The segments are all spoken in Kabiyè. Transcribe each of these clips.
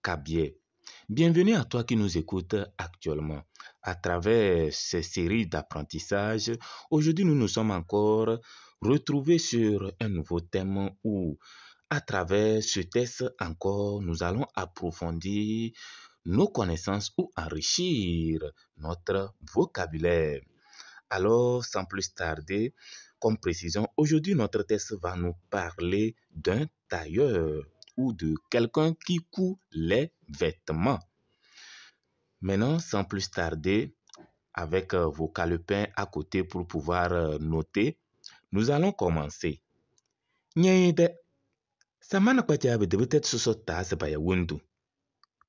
Kabyè. Bienvenue à toi qui nous écoutes actuellement. À travers ces séries d'apprentissage, aujourd'hui nous nous sommes encore retrouvés sur un nouveau thème où, à travers ce test encore, nous allons approfondir nos connaissances ou enrichir notre vocabulaire. Alors, sans plus tarder, comme précision, aujourd'hui notre test va nous parler d'un tailleur ou de quelqu'un qui coud les vêtements. Maintenant, sans plus tarder, avec vos calepins à côté pour pouvoir noter, nous allons commencer. Nyɛyɩ Sama nɛ kpatsa bɩtɩbɩ tɛtʋ sɔsɔtʋ taa se paya wondu.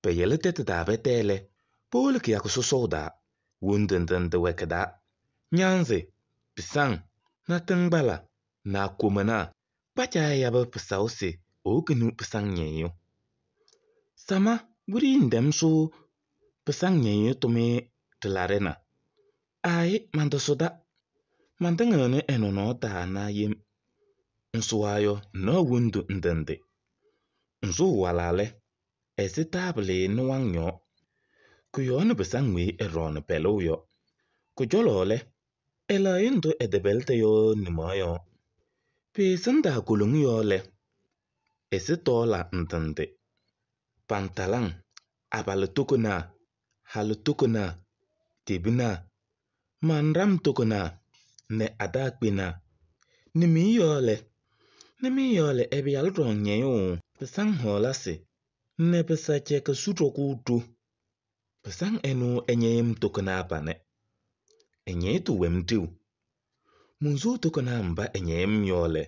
Pɛyɛlɩ tɛtʋ taa pɛtɛ lɛ, powolo kɩyakʋ sɔsɔʋ taa. Wondu ndɩ ndɩ wɛ kɩ-taa. Ñaŋzɩ, pɩsaŋ, natɩŋgbala nɛ akomanaa. Kpatsa yabɩ pɩsaʋ se ewokini pɩsaŋ ñɩyʋ. Sama wiɖiyi ŋtɛm sʋʋ pɩsaŋ ñɩyʋ tʋmɩyɛ ɖɩlaɖɛ na? Aayɩ mantasʋda. Mantɩŋɩɣnɩ ɛ-nɔnɔɔ taa na yem. Ŋsʋwa yɔ, ŋnaɣ wondu ndɩ ndɩ. Ŋsʋʋ walaa lɛ, ɛsɩ taabɩlɩ nɩwaŋ yɔɔ. Kʋ-yɔɔ nɛ pɩsaŋ weyi ɛɖɔɔnɩ pɛlʋʋ yɔ. Kʋ-cɔlɔ lɛ, ɛlɛɣyɩ ndʋ ɛtɛpɛlɩtɩ yɔ nimaɣ yɔɔ. Pɩɩsɩndaa koloŋa yɔɔ lɛ, ɛsɩ tɔɔla ndɩ ndɩ. Pantalaŋ, abalɩtokonaa, halɩtokonaa, tebinaa, manɖam tokonaa nɛ adaakpenaa. Nimiye yɔɔ lɛ, nɩmɩyɛ yɔɔ lɛ ɛ-pɩyalʋ ɖɔŋ ñɩyʋʋ pɩsaŋ hɔɔlasɩ nɛ pɩsacɛkɩ su ɖɔkʋʋ ɖo. Pɩsaŋ ɛnʋ ɛñɛyɩ-m tokonaa panɛ. Ɛ-ñɩɣtʋ wɛ-m ɖeu. Monsuu tokonaa mba ɛñɛyɩ-m yɔ lɛ,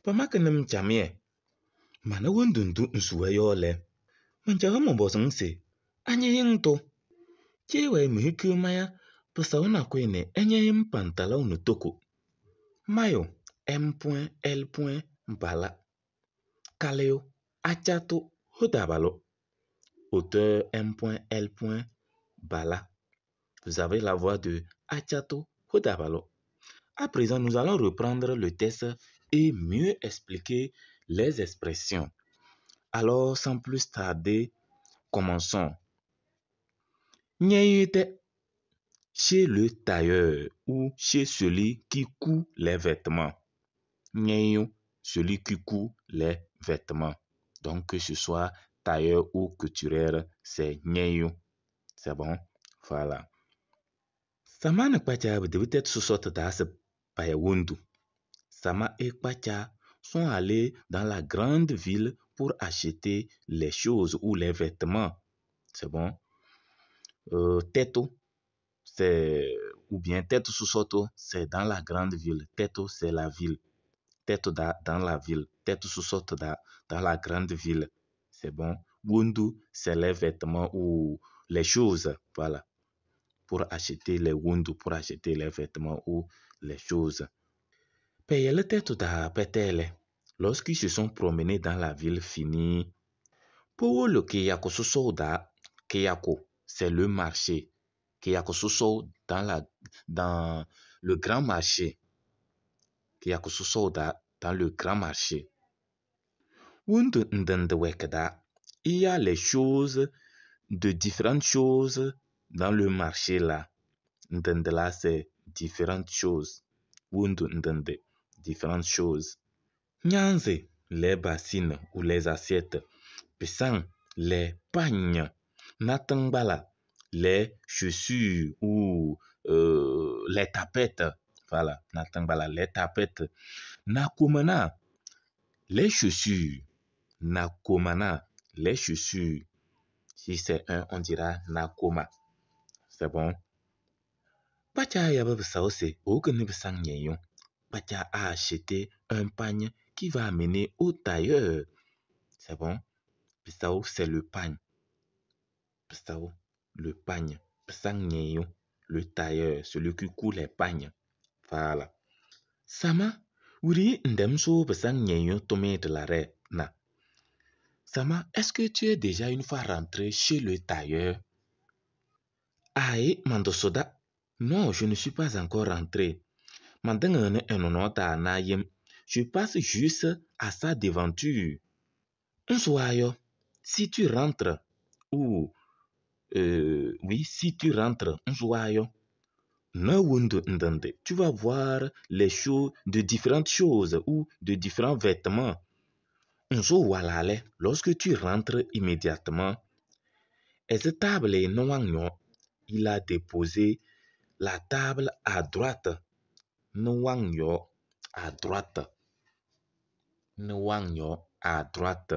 pamakɩnɩ-m camɩyɛ. Mana wondu ndʋ ŋsuwa yɔ lɛ, mancaɣ mɔnpɔzɩ-ŋ se añɛyɩ-ŋ tʋ? Cee wɛɛ mehikiɣ maya pɩsaʋ nakʋyʋ nɛ ɛñɛyɩ-m pantalɔʋ nɛ toko. Mayo M.L. Bala. Kalɩyʋ Achatou Hodabalo. Auteur M.L. Bala. Vous avez la voix de Achatou Hodabalo. À présent, nous allons reprendre le texte et mieux expliquer les expressions. Alors, sans plus tarder, commençons. Nyɛyɩ chez le tailleur ou chez celui qui coud les vêtements. Nyɛyɩ, celui qui coud les vêtements. Donc, que ce soit tailleur ou couturière, c'est nyɛyɩ. C'est bon? Voilà. Sama nɛ Kpatsa bɩtɩbɩ tɛtʋ sɔsɔtʋ taa se paya wondu. Sama et Kpatsa sont allés dans la grande ville pour acheter les choses ou les vêtements. C'est bon? Tɛtʋ, c'est, ou bien tɛtʋ sɔsɔtʋ, c'est dans la grande ville. Tɛtʋ, c'est la ville. Tɛtʋ dans la ville. Tɛtʋ sɔsɔtʋ dans la grande ville. C'est bon? Wondu, c'est les vêtements ou les choses. Voilà. Pour acheter les wondu, pour acheter les vêtements ou les choses. Pɛyɛlɩ tɛtʋ taa pɛtɛ lɛ, lorsqu'ils se sont promenés dans la ville finie, powolo kɩyakʋ sɔsɔʋ taa. Kɩyakʋ, c'est le marché. Kɩyakʋ sɔsɔʋ dans le grand marché. Kɩyakʋ sɔsɔʋ taa dans le grand marché. Wondu ndɩ ndɩ wɛ kɩ-taa. Il y a les choses, de différentes choses dans le marché là. Ndɩ ndɩ là, c'est différentes choses. Wondu ndɩ ndɩ, différentes choses. Nyanze, les bassines ou les assiettes. Pɩsaŋ, les pagnes. Natɩŋgbala, les chaussures ou les tapettes. Voilà, natɩŋgbala, les tapettes. Nakomana, les chaussures. Nakomana, les chaussures. Si c'est un, on dira nakoma. C'est bon? Kpatsa yabɩ pɩsaʋ se ewokini pɩsaŋ ñɩyʋ. Kpatsa a acheté un pagne qui va amener au tailleur. C'est bon? Pɩsaʋ, c'est le pagne. Pɩsaʋ, le pagne. Pɩsaŋ ñɩyʋ, le tailleur, celui qui coud les pagnes. Voilà. Sama, wiɖiyi ŋtɛm sʋʋ pɩsaŋ ñɩyʋ tʋmɩyɛ ɖɩlaɖɛ na? Sama, est-ce que tu es déjà une fois rentré chez le tailleur? Aayɩ, mantasʋda. Non, je ne suis pas encore rentré. Mantɩŋɩɣnɩ ɛ-nɔnɔɔ taa na yem. Je passe juste à sa devanture. Ŋsʋwa yɔ, si tu rentres, Ou, oui, si tu rentres, tu vas voir les choses, de différentes choses ou de différents vêtements. Lorsque tu rentres immédiatement, il a déposé la table à droite. À droite. À droite.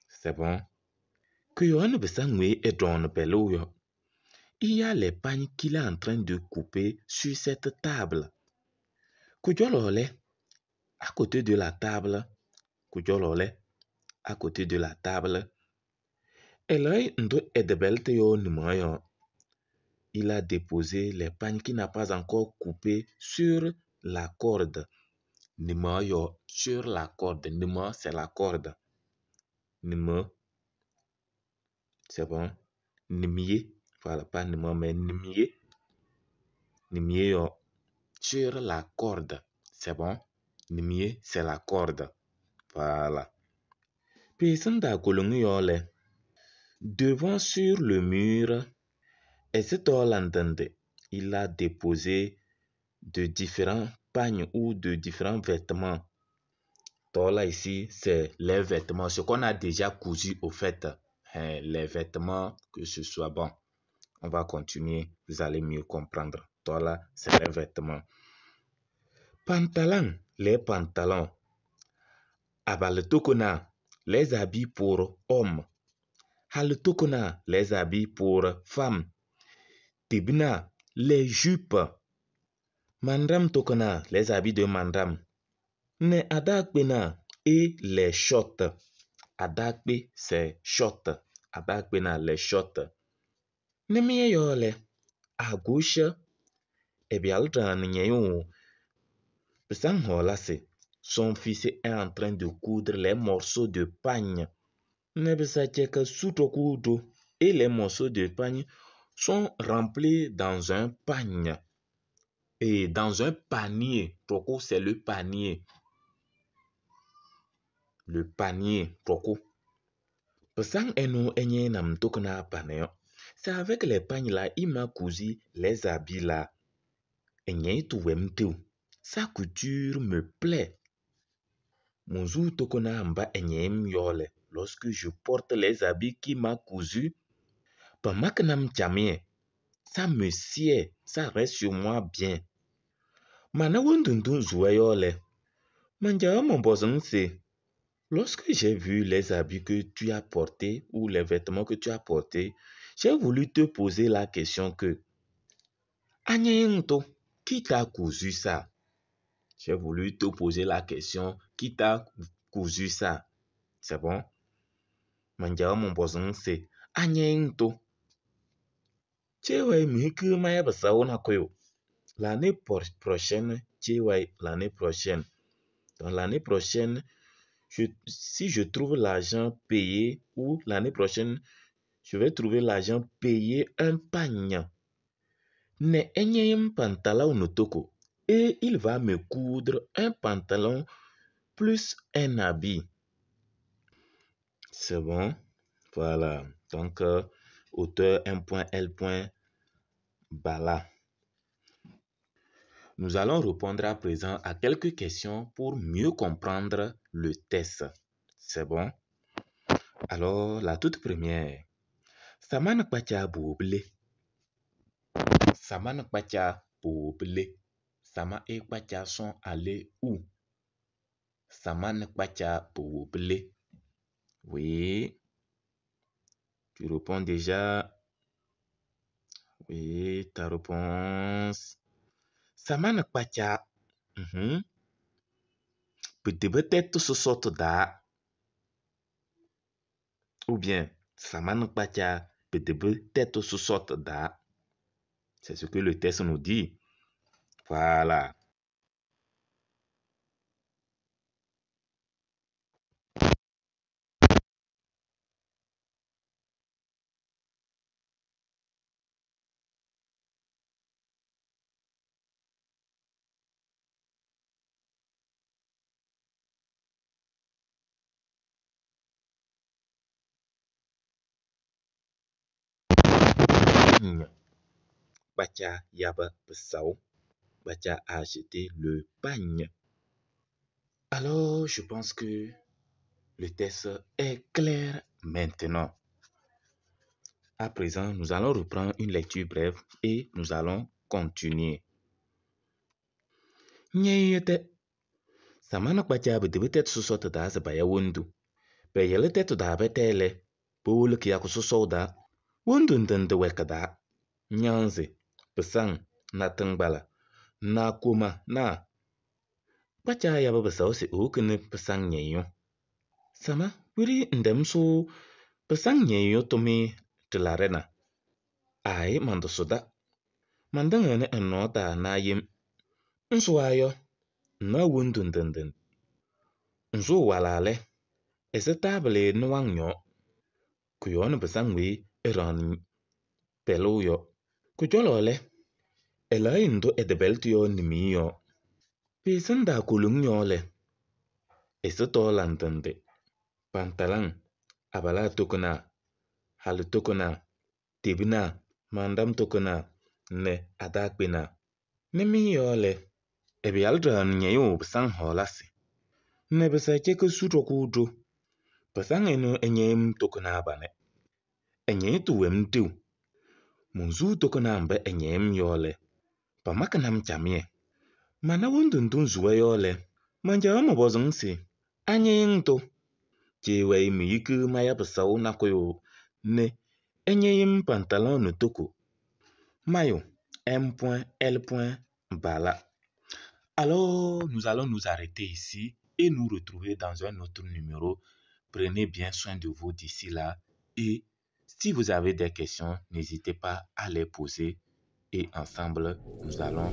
C'est bon? Il y a les pagnes qu'il est en train de couper sur cette table. À côté de la table. À côté de la table. Il a déposé les pagnes qu'il n'a pas encore coupées sur la corde. Sur la corde. Nima, c'est la corde. Nima. C'est bon. Nimier. Voilà, pas nima, mais nimier. Nimier, sur la corde. C'est bon. Nimier, c'est la corde. Voilà. Puis, devant sur le mur, et cet il a déposé de différents pagnes ou de différents vêtements. Donc là, ici, c'est les vêtements, ce qu'on a déjà cousu au fait. Hein, les vêtements, que ce soit bon. On va continuer, vous allez mieux comprendre. Donc là, c'est les vêtements. Pantalon, les pantalons. Abaletokona, les habits pour hommes. Haletokona, les habits pour femmes. Tibna, les jupes. Mandram tokona, les habits de mandram. Ne adakpena et les shorts. Adakpe, c'est short. Adakpena, les shorts. Ne yole. À gauche, eh bien, son fils est en train de coudre les morceaux de pagne. Et les morceaux de pagne sont remplis dans un pagne. Et dans un panier. Toko, c'est le panier. Le panier. Toko. C'est avec les pagnes là, il m'a cousu les habits là. Sa couture me plaît. Lorsque je porte les habits qu'il m'a cousus, ça me sied, ça reste sur moi bien. Lorsque j'ai vu les habits que tu as portés ou les vêtements que tu as portés, j'ai voulu te poser la question que qui t'a cousu ça? J'ai voulu te poser la question, qui t'a cousu ça? C'est bon? Mandia mon boson c'est L'année prochaine, l'année prochaine. Dans l'année prochaine, si je trouve l'argent payé, ou l'année prochaine, je vais trouver l'argent payé un pagne. Ne enyem pantalon notoko. Et il va me coudre un pantalon plus un habit. C'est bon? Voilà. Donc, auteur M.L. Bala. Nous allons répondre à présent à quelques questions pour mieux comprendre le test. C'est bon? Alors, la toute première. Saman Kpacha Boble. Saman Kpacha Boble. Sama et Kpacha sont allés où? Saman Kpacha Boble. Oui. Tu réponds déjà. Oui, ta réponse. Saman Kpacha. Peut-être ce sorte da. Ou bien, Saman Kpacha, peut-être ce sorte da. C'est ce que le texte nous dit. Voilà. pagne. Kpacha yabɩ pɩsaʋ. Kpacha a acheté le pagne. Alors, je pense que le texte est clair maintenant. À présent, nous allons reprendre une lecture brève et nous allons continuer. Nyeyete. Sama nɛ Kpacha pitibi tɛtʋ sɔsɔtʋ taa se paya wondu. Pɛyɛlɩ tɛtʋ taa pɛtɛ lɛ, powolo kɩyakʋ sɔsɔʋ taa. Wondu ndɩ ndɩ wɛ kɩ-taa. Ñanzɩ, pɩsaŋ, natɩŋgbala nɛ akoma naa. Kpacha yabɩ pɩsaʋ se ewokini pɩsaŋ ñɩyʋ. Sama wiɖiyi ŋtɛm sʋʋ pɩsaŋ ñɩyʋ tʋmɩyɛ ɖɩlaɖɛ na? Aayɩ mantasʋda. Mantɩŋɩɣnɩ ɛ-nɔɔ taa na yem. Ŋsʋwa yɔ, ŋnaɣ wondu ndɩ ndɩ. Ŋsʋʋ walaa lɛ, ɛsɩ taabɩlɩ nɩwaŋ yɔɔ. Kʋ-yɔɔ nɛ pɩsaŋ weyi ɛɖaɣnɩ pɛlʋʋ yɔ. Kʋ-cɔlɔ lɛ, ɛlɛɣyɩ ndʋ ɛtɩpɛlɩtɩ yɔ nimiye yɔɔ. Pɩɩsɩndaa koloŋ yɔɔ lɛ, ɛsɩ tɔɔla ndɩ ndɩ. Pantalaŋ, abalaa tokonaa, halʋ tokonaa, tebinaa, manɖam tokonaa nɛ ataakpenaa. Nɩmɩyɛ yɔɔ lɛ, ɛ-pɩyalʋ ɖaɣnɩ ñɩyʋʋ pɩsaŋ hɔɔlasɩ nɛ pɩsa cɛ kesu ɖɔkʋʋ ɖo. Pɩsaŋ ɩnʋ ɛñɛyɩ-m tokonaa panɛ. Ɛ-ñɩɣtʋ wɛ-m ɖeu. Monsuu tokonaa mba ɛñɛyɩ-m yɔ lɛ, pamakɩnɩ-m camɩyɛ. Mana wondu ndʋ ŋsuwa yɔ lɛ, mancaɣ mɔnpɔzɩ-ŋ se añɩyɩ-ŋ tʋ? Cee wɛyɩ meyiki maya pɩsaʋ nakʋyʋ nɛ ɛñɛyɩ-m pantalɔn nɛ toko. Mayo M.L. Bala. Alors, nous allons nous arrêter ici et nous retrouver dans un autre numéro. Prenez bien soin de vous d'ici là et si vous avez des questions, n'hésitez pas à les poser et ensemble, nous allons